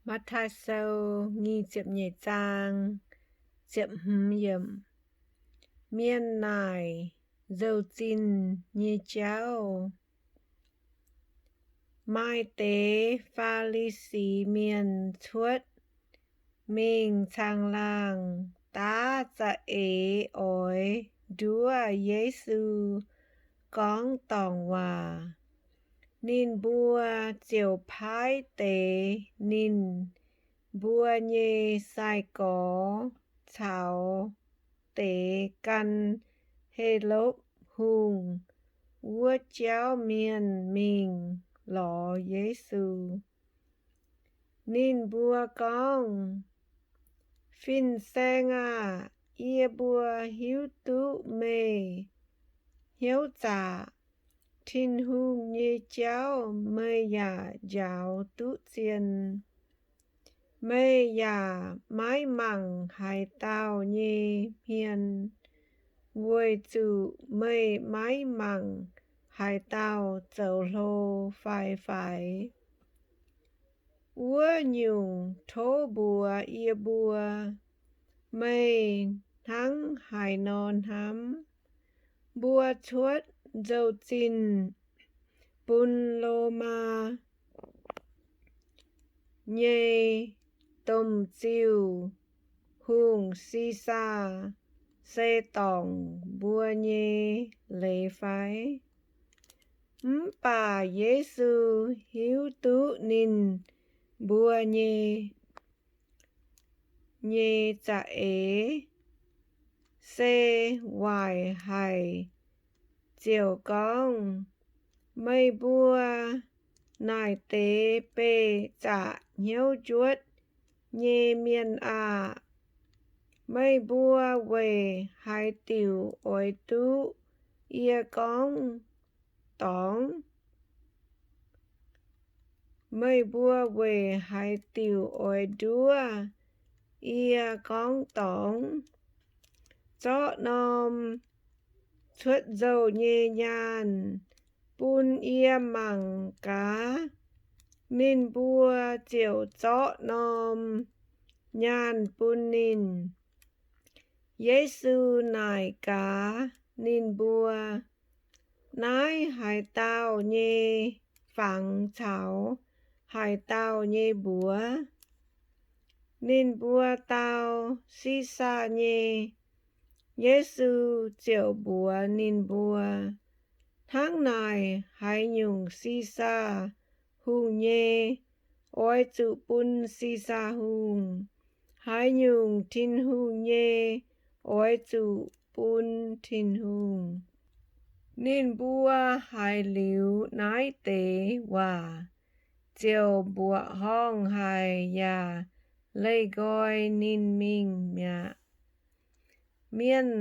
Matv^taai Sou nyic ziepc nyeic zaang, ziepc hmz yiemc. Mienh naaic nzou-zinh nyei jauv. Maaih deix Faa^li^si Mienh cuotv mingh caangh laangh daav za'eix oix nduov Yesu gorngv dorngc waac. Ninh mbuo ziouc paaiv deix ninh mbuo nyei sai-gorx caux deix gan Helotv Hungh wuov jauv mienh mingh lorz Yesu. Ninh mbuo gorngv, Fin-Saeng aah! Yie mbuo hiuv duqv meih hnyouv zaqc. Tin-Hungh nyei jauv meih yaac njaaux duqv zien. Meih yaac maiv mangc haaix dauh nyei hmien, weic zuqc meih maiv mangc haaix dauh zoux hlo fai faix. Wuov nyungc tov mbuox yie mbuo, meih hnangv haaix nor hnamv? Mbuo cuotv nzou-zinh bun Lomaa nyei domh ziuh hungh, Si^saa, se dorngc mbuo nyei leiz fai? Mv baac Yesu hiuv duqv ninh mbuo nyei, nyei za'eix se waaic haic, ziouc gorngv, Meih mbuo naaic deix beih zaqc hnyouv njuotv nyei mienh aah! Meih mbuo weic haaix diuc oix duqv yie gorngv dorngc? Meih mbuo weic haaix diuc oix nduov yie gorngv dorngc? Zorqv norm cuotv nzou nyei nyaanh bun yie mangc gaax. Ninh mbuo ziouc zorqv norm nyaanh bun ninh. Yesu naaic gaax ninh mbuo, Naaiv haaix dauh nyei fangx caux haaix dauh nyei mbuox? Ninh mbuo dau, Si^saa nyei. Yesu ziouc mbuox ninh mbuo, Hnangv naaic, haaix nyungc Si^saa Hungh nyei, oix zuqc bun Si^saa Hungh. Haaix nyungc Tin-Hungh nyei, oix zuqc bun Tin-Hungh. Ninh mbuo haiz liuz naaiv deix waac, ziouc mbuoqc horngh haic yaac leih nqoi ninh mingh mi'aqv. Mienh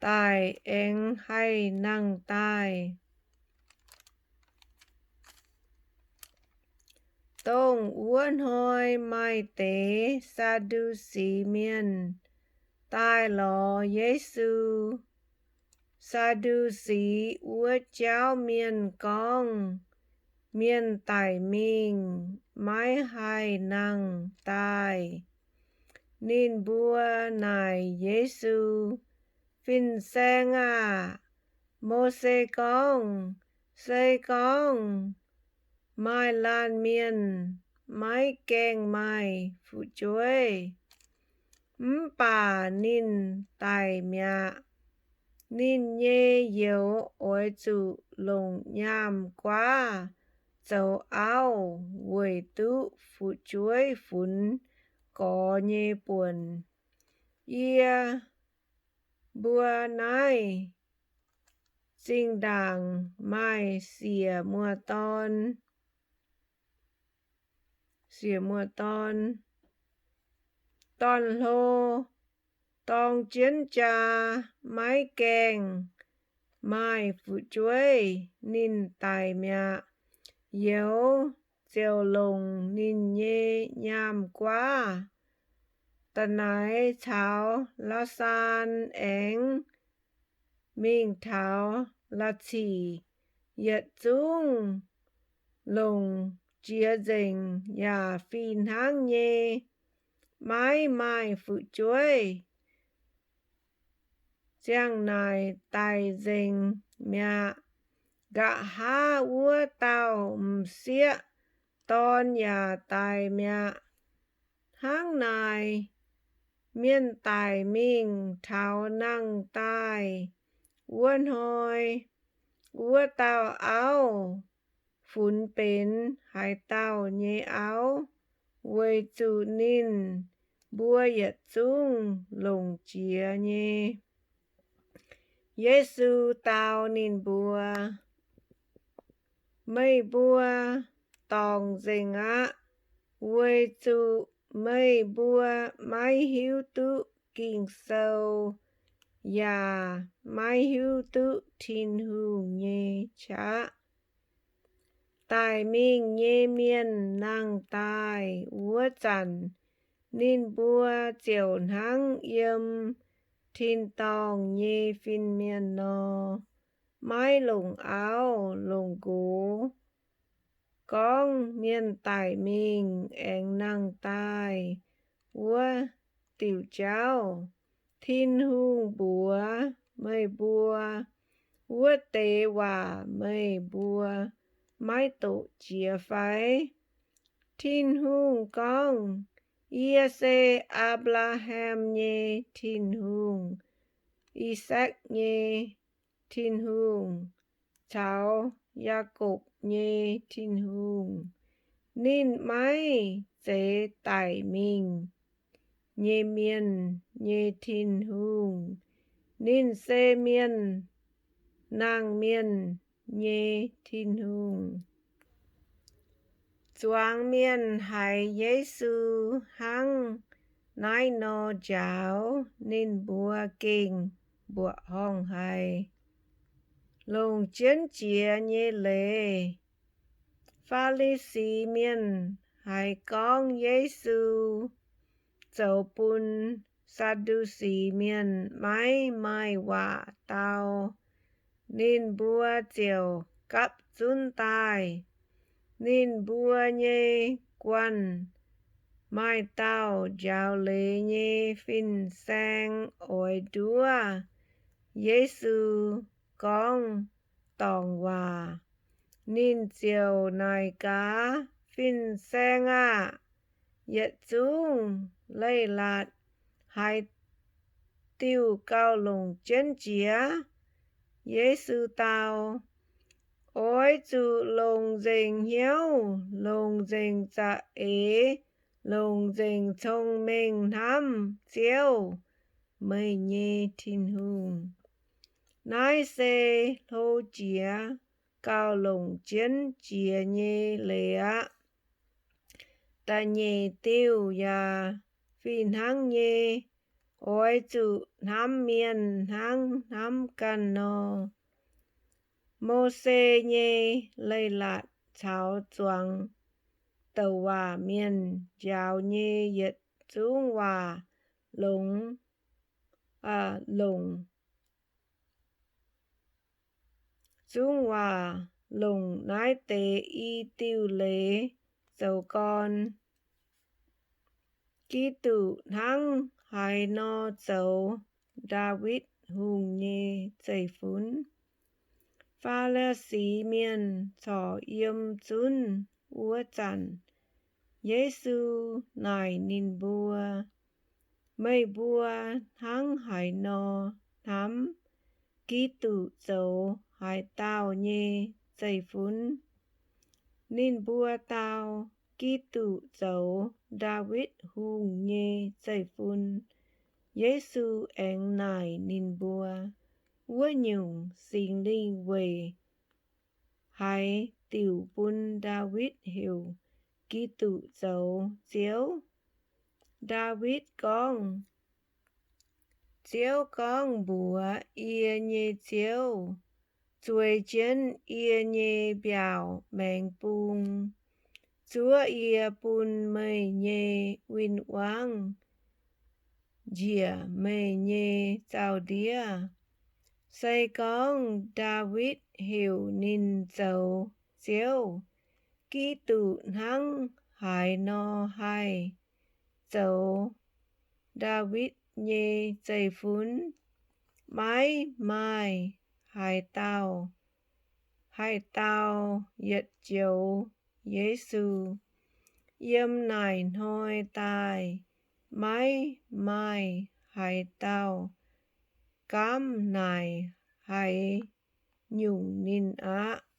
daic aengx haih nangh daaih. Dongh wuov hnoi maaih deix Saa^ndu^si Mienh daaih lorz Yesu. Saa^ndu^si wuov jauv mienh gorngv mienh daic mingh maiv haih nangh daaih. Ninh mbuo naaic Yesu, Fin-Saeng aah! Mose gorngv, Se gorngv maaih laanh mienh maiv gaengh maaih fu'jueiv, mv baac ninh daic mi'aqv, ninh nyei youz oix zuqc longc nyaam-guaav zoux auv weic duqv fu'jueiv funx gorx nyei buonc. Yie mbuo naaiv zinh ndaangc maaih siec muoz-dorn, siec muoz-dorn, dorn-hlo dorng jienv jaa, maiv gaengh maaih fu'jueiv, ninh daic mi'aqv. Youz ziouc longc ninh nyei nyaam-guaav da'naix caux la'saan aengx mingh taux la'cic, yietc zungv longc jiex nzengc yaac fih hnangv nyei, maiv maaih fu'jueiv. Ziang naaic daic nzengc mi'aqv. Nqa'haav wuov dauh m'sieqv dorn yaac daic mi'aqv. Hnangv naaic, mienh daic mingh taux nangh daaih wuov hnoi, wuov dauh auv funx benx haaix dauh nyei auv, weic zuqc ninh mbuo yietc zungv longc jiex nyei. Yesu dau ninh mbuo, Meih mbuo dorngc nzengc aqv, weic zuqc meih mbuo maiv hiuv duqv Ging-Sou yaac maiv hiuv duqv Tin-Hungh nyei qaqv. Daic mingh nyei mienh nangh daaih wuov zanc, ninh mbuo ziouc hnangv yiem tin-dorngh nyei fin-mienh nor, maiv longc auv longc nqox. Gorngv mienh daic mingh aengx nangh daaih wuov diuc jauv, Tin-Hungh mbuox meih mbuo, wuov deix waac meih mbuo maiv doqc jiex fai? Tin-Hungh gorngv, Yie se Apc^laa^ham nyei Tin-Hungh, I^sakc nyei Tin-Hungh, caux Yaakopv nyei Tin-Hungh. Ninh maiv zeiz daic mingh nyei mienh nyei Tin-Hungh. Ninh se mienh nangh mienh nyei Tin-Hungh. Zuangx mienh haiz Yesu hnangv naaiv nor njaaux, ninh mbuo gengh mbuoqc horngh haic. Longc jienv jiex nyei leiz. Faa^li^si Mienh haiz gorngv Yesu zoux bun Saa^ndu^si Mienh maiv maaih waac dau, ninh mbuo ziouc gapv zunv daaih. Ninh mbuo nyei guanh maaih dauh njaaux leiz nyei fin-saeng oix nduov Yesu gorngv dorngc waac. Ninh ziouc naaic gaax, Fin-Saeng aah! Yietc zungv leiz-latc haaix diuh gauh longc jienv jiex? Yesu dau, Oix zuqc longc nzengc hnyouv, longc nzengc za'eix, longc nzengc cong-mengh hnamv Ziouv, meih nyei Tin-Hungh. Naaiv se hlo jiex gauh longc jienv jiex nyei leiz aqv. Da'nyeic diuh yaac fih hnangv nyei, Oix zuqc hnamv mienh hnangv hnamv ganh nor. Mose nyei leiz-latc caux zuangx douc waac mienh njaaux nyei yietc zungv waac longc, longc, zungv waac longc naaiv deix i diuh leiz zoux gorn. Giduc hnangv haaix nor zoux Ndaawitv Hungh nyei zeiv-fun? Faa^li^si Mienh corc yiem zunv wuov zanc, Yesu naaic ninh mbuo, Meih mbuo hnangv haaix nor hnamv Giduc zoux haaix dauh nyei zeiv-fun? Ninh mbuo dau, Giduc zoux Ndaawitv Hungh nyei zeiv-fun. Yesu aengx naaic ninh mbuo, Wuov nyungc, Singx Lingh weic haaix diuc bun Ndaawitv heuc Giduc zoux Ziouv? Ndaawitv gorngv, Ziouv gorngv mbuox yie nyei Ziouv, Zueiz jienv yie nyei mbiaauc maengx bung, zuov yie bun meih nyei win-wangv njiec meih nyei zaux-ndiev. Se gorngv Ndaawitv heuc ninh zoux Ziouv, Giduc hnangv haaix nor haih zoux Ndaawitv nyei zeiv-fun? Maiv maaih haaix dauh haih dau yietc joux Yesu. Yiem naaic hnoi daaih maiv maaih haaix dauh gaamv naaic haaix nyungc ninh aqv.